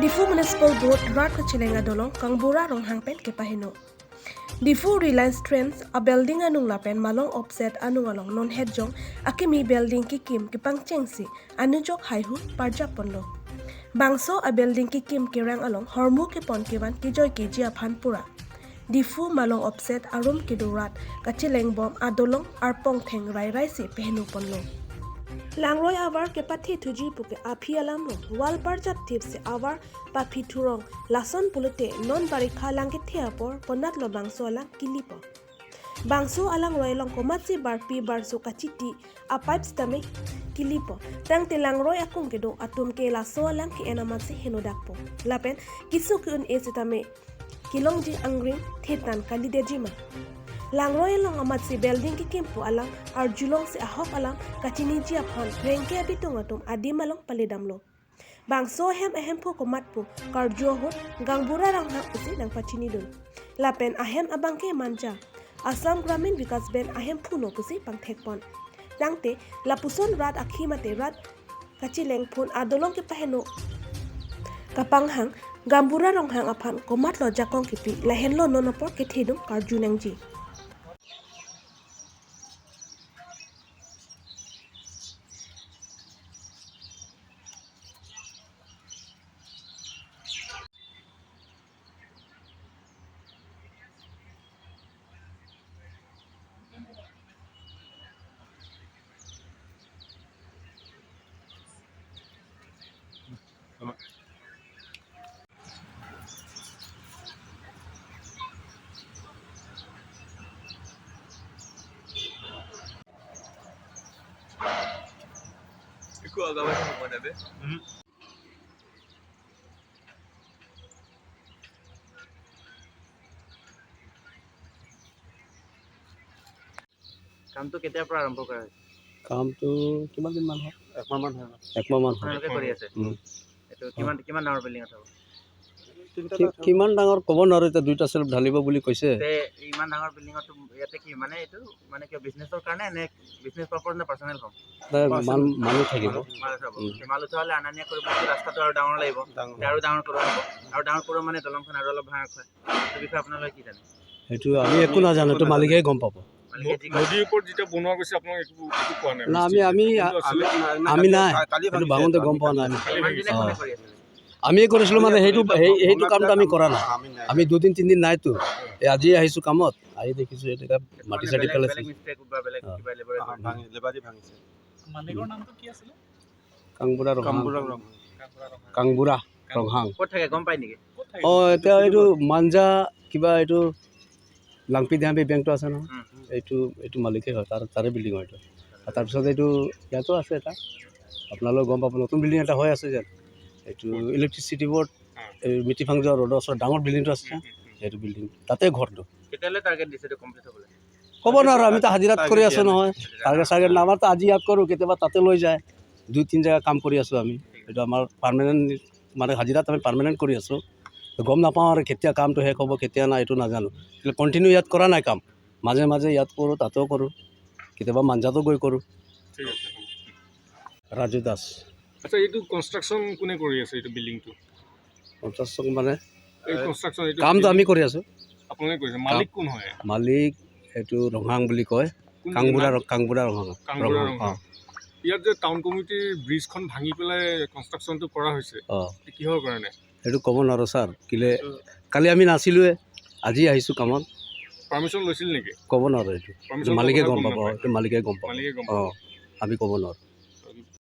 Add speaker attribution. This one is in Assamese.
Speaker 1: Diphu Municipal Board rat kachilenga dolong Kangbura Ronghang pen kepahino. Diphu Reliance Trends a building anung lapen malong offset anung along non head jong akimi building kikim kipang chengsi anujok haihu parjap ponlo. Bangso a building kikim kirang along hormu ke pon kiwan kijoy ki jia phanpura. Diphu malong offset arum kidurat kachileng bom adolong arpong theng rai rai si pehnu ponlo. Langroi awar ke pathi thuji puke aphi alam rong wal parjap thip se awar pa phithurong lason pulute non barikha langke thea por ponat lo bangso alang kilipo. Bangso alang roilong komatsi barpi barso kachiti a pipes tame kilipo. Tangte langroi akung ke do atum ke laso alang ke enamatsi henodakpo. Lapen kisu kun ese tame kilongji angring thetan kalidejima. Langroi long amatsi building ki kimpu alang ar julong si ahok alang kachini jia phon rengke abitung atum adim along palidamlo. Bangso hem ahem phu komatpu karjo ho gangbura ranghang usi nang pachini dun. Lapen ahem abangke manja Assam Gramin Vikas Bank ahem phu no pusi pangthekpon. Tangte lapuson rat akhimate rat kachileng phun adolong ke paheno kapanghang gambura ronghang aphan komat lo jakong kipi lahenlo nonopor ke thedum karju nangji.
Speaker 2: কামটো কেতিয়াৰ পৰা আৰম্ভ কৰা হৈছে?
Speaker 3: কামটো কিমান দিন মান হ'ল? একমাহ মান হ'ল। একমাহ মান হ'ল।
Speaker 2: আপোনালোকে কৰি আছে? এইটো কিমান কিমান ডাঙৰ বিল্ডিং আছে?
Speaker 3: কিমান ডাঙৰ ক'ব নোৱাৰো, এতিয়া দুইটা চেল্ফ ঢালিব বুলি কৈছে।
Speaker 2: ইমান ডাঙৰ বিল্ডিঙত ইয়াতে কি মানে এইটো মানে কিয় বিজনেছৰ কাৰণে নে বিজনেছ পাৰপাছ নে পাৰ্চনেল হোম?
Speaker 3: মানুহ থাকিব।
Speaker 2: মাল উঠোৱা হ'লে অনা নিয়া কৰিব ৰাস্তাটো আৰু ডাঙৰ লাগিব, আৰু ডাঙৰ কৰা হ'ব, আৰু ডাঙৰ কৰা মানে দলংখন আৰু অলপ ভাঙা হয়। সেইটো বিষয়ে আপোনালোকে কি জানে?
Speaker 3: সেইটো আমি একো নাজানো, এইটো মালিকে গম পাব।
Speaker 4: নদীৰ ওপৰত যেতিয়া বনোৱা গৈছে আপোনালোকে একো একো কোৱা নাই?
Speaker 3: না, আমি আমি আমি নাই, এইটো ভাঙোতে গম পোৱা নাই। আমিয়ে কৰিছিলোঁ মানে সেইটো সেইটো কামটো আমি কৰা নাই। আমি দুদিন তিনিদিন নাইতো, এই আজি আহিছোঁ কামত, আহি দেখিছোঁ এনেকুৱা মাটি চাটি পেলাইছে। কাংবুৰা কাংবুৰা ৰংহাং। অঁ, এতিয়া এইটো মাঞ্জা কিবা এইটো লাংপি দেহাম্পি বেংকটো আছে নহয়, এইটো এইটো মালিকেই হয়, তাৰ তাৰে বিল্ডিং হয় এইটো। তাৰপিছত এইটো ইয়াতো আছে এটা, আপোনালোকে গম পাব, নতুন বিল্ডিং এটা হৈ আছে যেন, এইটো ইলেক্ট্ৰিচিটি বৰ্ড এই মিটিফাং যোৱা ৰোডৰ ওচৰত ডাঙৰ বিল্ডিংটো আছে, সেইটো বিল্ডিং তাতে ঘৰটো। ক'ব নোৱাৰোঁ, আমিতো হাজিৰাত কৰি আছোঁ নহয়, টাৰ্গেট চাৰ্গেট নাই, আমাৰতো আজি ইয়াত কৰোঁ, কেতিয়াবা তাতে লৈ যায়, দুই তিনি জেগা কাম কৰি আছোঁ আমি। এইটো আমাৰ পাৰ্মানেণ্ট মানে হাজিৰাত আমি পাৰ্মানেণ্ট কৰি আছোঁ, গম নাপাওঁ আৰু কেতিয়া কামটো শেষ হ'ব কেতিয়া নাই এইটো নাজানো। কণ্টিনিউ ইয়াত কৰা নাই কাম, মাজে মাজে ইয়াত কৰোঁ তাতেও কৰোঁ, কেতিয়াবা মাঞ্জাতো গৈ কৰোঁ। ৰাজু দাস।
Speaker 4: আচ্ছা, এইটো কনষ্ট্ৰাকশ্যন কোনে কৰি আছে এইটো বিল্ডিংটো?
Speaker 3: কনষ্ট্ৰাকশ্যন মানে
Speaker 4: এই কনষ্ট্ৰাকশ্যন এইটো
Speaker 3: কামটো আমি কৰি আছোঁ।
Speaker 4: আপোনালোকে কৰিছে? মালিক কোন হয়?
Speaker 3: মালিক এইটো ৰংহাং বুলি কয়, কাংবুৰা কাংবুৰা ৰংহাং।
Speaker 4: কাংবুৰা ৰংহাং। ইয়াত যে টাউন কমিটিৰ ব্ৰিজখন ভাঙি পেলাই কনষ্ট্ৰাকশ্যনটো কৰা হৈছে,
Speaker 3: অঁ,
Speaker 4: কিহৰ কাৰণে
Speaker 3: সেইটো ক'ব নোৱাৰোঁ ছাৰ। কেলে কালি আমি নাছিলোঁৱে, আজি আহিছোঁ কামত।
Speaker 4: পাৰ্মিশ্যন লৈছিল নেকি?
Speaker 3: ক'ব নোৱাৰোঁ, এইটো মালিকে গম পাব, এইটো মালিকে গম পাব। অঁ, আমি ক'ব নোৱাৰোঁ।